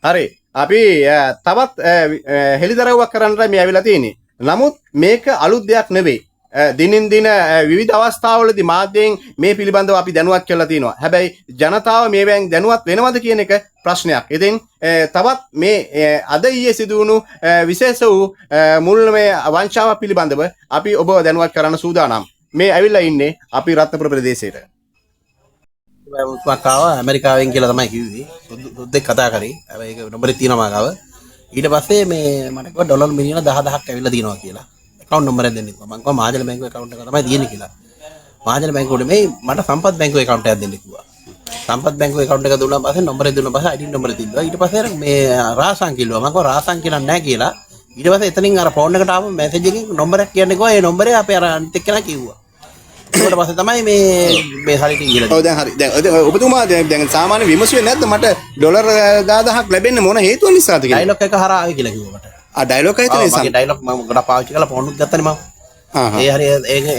හරි. අපි තවත් හෙළිදරව්වක් කරන්නයි මේ ඇවිල්ලා තියෙන්නේ. නමුත් මේක අලුත් දෙයක් නෙවෙයි. දිනින් දින විවිධ අවස්ථාවලදී මාධ්‍යයෙන් මේ පිළිබඳව අපි දැනුවත් කරලා තිනවා. හැබැයි ජනතාව මේවෙන් දැනුවත් වෙනවද කියන එක ප්‍රශ්නයක්. ඉතින් තවත් මේ අද ඊයේ සිදු වුණු විශේෂ වූ මුල් මේ වංචාව පිළිබඳව අපි ඔබව දැනුවත් කරන්න සූදානම්. මේ ඇවිල්ලා ඉන්නේ අපි රත්නපුර ප්‍රදේශයට. මක් ආවා ඇමරිකාවෙන් කියලා තමයි කිව්වේ. සුද්දෙක් කතා කරේ. හැබැයි ඒක නම්බරේ තියෙනවා මා ගාව. ඊට පස්සේ මේ මට කිව්වා ඩොලර් මිලියන 10,000ක් ඇවිල්ලා තියෙනවා කියලා. ඇකවුන්ට් නම්බරයක් දෙන්න කිව්වා. මං කිව්වා මහජන බැංකුවේ ඇකවුන්ට් එක තමයි තියෙන්නේ කියලා. මහජන බැංකුවට නෙමෙයි, මට සම්පත් බැංකුවේ ඇකවුන්ට් එකක් දෙන්න කිව්වා. සම්පත් බැංකුවේ ඇකවුන්ට් එක දුන්නා පස්සේ නම්බරේ දුන්නා පස්සේ ID නම්බරේ තිබ්බා. ඊට පස්සේ අර මේ රාසං කිව්වා. මං කිව්වා රාසං කියලා නෑ කියලා. ඊට පස්සේ එතනින් අර ෆෝන් එකට ආව මැසේජ් එකකින් නම්බරයක් කියන්න කිව්වා. ඒ නම්බරේ අපේ අර අනිත් එක්කෙනා කිව්වා. ඊට පස්සේ තමයි මේ මේ සල්ලි ටික කියලා. ඔව්, දැන් හරි. දැන් ඔබතුමා දැන් සාමාන්‍ය විමසුවේ නැද්ද මට ඩොලර් 10,000ක් ලැබෙන්නේ මොන හේතුව නිසාද කියලා? ඩයලොග් එක හරහා ආවේ කියලා කිව්වා මට. ආ, ඩයලොග් එක නිසා. මගේ ඩයලොග් මම ගොඩක් පාවිච්චි කරලා ෆෝන් උත් ගත්තනේ මම. ඒ හරි,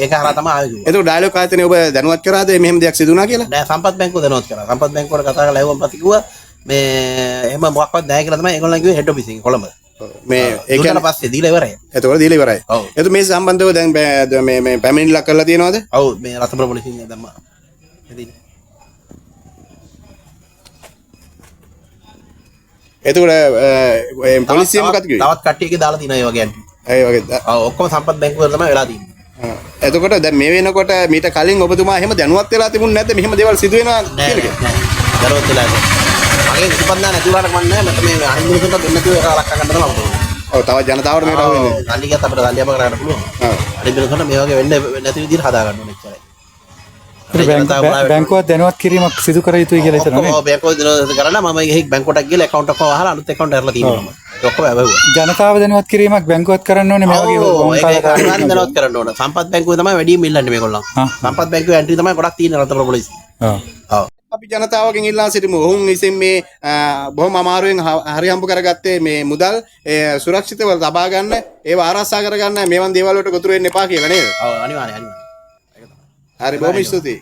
ඒක හරහා තමයි ආවේ කිව්වා. එතකොට ඩයලොග් ආයතනය ඔබ දැනුවත් කරාද මෙහෙම දෙයක් සිදු වුණා කියලා? නෑ, සම්පත් බැංකුව දැනුවත් කරා. සම්පත් බැංකුවට කතා කරලා ඇහුවම පස්සේ කිව්වා මේ එහෙම මොකක්වත් නෑ කියලා තමයි ඒගොල්ලන් කිව්වේ හෙඩ් ඔෆිස් එකේ කොළඹ. මේ ඒ කියන්නේ පස්සේ දීලා ඉවරයි. එතකොට දීලා ඉවරයි. ඔව්. එතකොට මේ සම්බන්ධව දැන් මේ මේ පැමිණිල්ලක් කරලා තියෙනවද? ඔව්, මේ රත්නපුර පොලිසියෙන් දැම්මා. ඉතින් එතකොට පොලිසිය මොකද කිව්වේ? තවත් කට්ටියගේ දාලා තියෙනවා ඒ වගේ ඇන්ටි. ඒ වගේ. ඔව්, ඔක්කොම සම්පත් බැංකුව වල තමයි වෙලා තියෙන්නේ. එතකොට දැන් මේ වෙනකොට මීට කලින් ඔබතුමා එහෙම දැනුවත් වෙලා තිබුණ නැද්ද මෙහෙම දේවල් සිදු වෙනවා කියලා? නෑ, දැනුවත් වෙලා නෑ. මගේ විසපත් නෑ නැති වුණාට මන් නෑ, මට මේ අනිත් මිනිස්සුන්ට දෙන්න නැතුව ඒක ලක්කා ගන්න තමයි අපිට ඕනේ. ඔව්, තවත් ජනතාවට මේකට අහු වෙන්නේ. සල්ලි ගියත් අපිට සල්ලි අප කරගන්න පුළුවන්. ඔව්. අනිත් මිනිස්සුන්ට මේ වගේ වෙන්නේ නැති විදිහට හදා ගන්න ඕනේ එච්චරයි. බැංකුවත් දැනුවත් කිරීමක් සිදු කර යුතුයි කියලා හිතනවා නේ? ඔව්, බැංකුව දැනුවත් කරලා මම එහෙ බැංකුවටත් ගිහලා ඇකවුන්ට් එකක් වහලා අලුත් ඇකවුන්ට් අරලා තියෙනවා මම. ඒක ඔක්කොම ඇව්වා. ජනතාව දැනුවත් කිරීමක් බැංකුවත් කරන්න ඕනේ මේ වගේ වංකාල කාර්යයන් දැනුවත් කරන්න ඕන. සම්පත් බැංකුවේ තමයි වැඩියෙන් ඉල්ලන්නේ මේගොල්ලන්. සම්පත් බැංකුවේ ඇන්ට්‍රි තමයි ගොඩක් තියෙන්නේ රත්නපුර පොලිසිය. ඔව්. ඔව්. අපි ජනතාවගෙන් ඉල්ලා සිටිමු. ඔවුන් විසින් මේ බොහොම අමාරුවෙන් හරි හම්බ කරගත්තේ මේ මුදල් සුරක්ෂිතව තබා ගන්න, ඒව ආරක්ෂා කරගන්න මේවන් දේවල් වලට ගොදුරු වෙන්න එපා කියලා නේද? ඔව්, අනිවාර්යයෙන් අනිවාර්යයෙන්. හරි, බොහොම ස්තුතියි.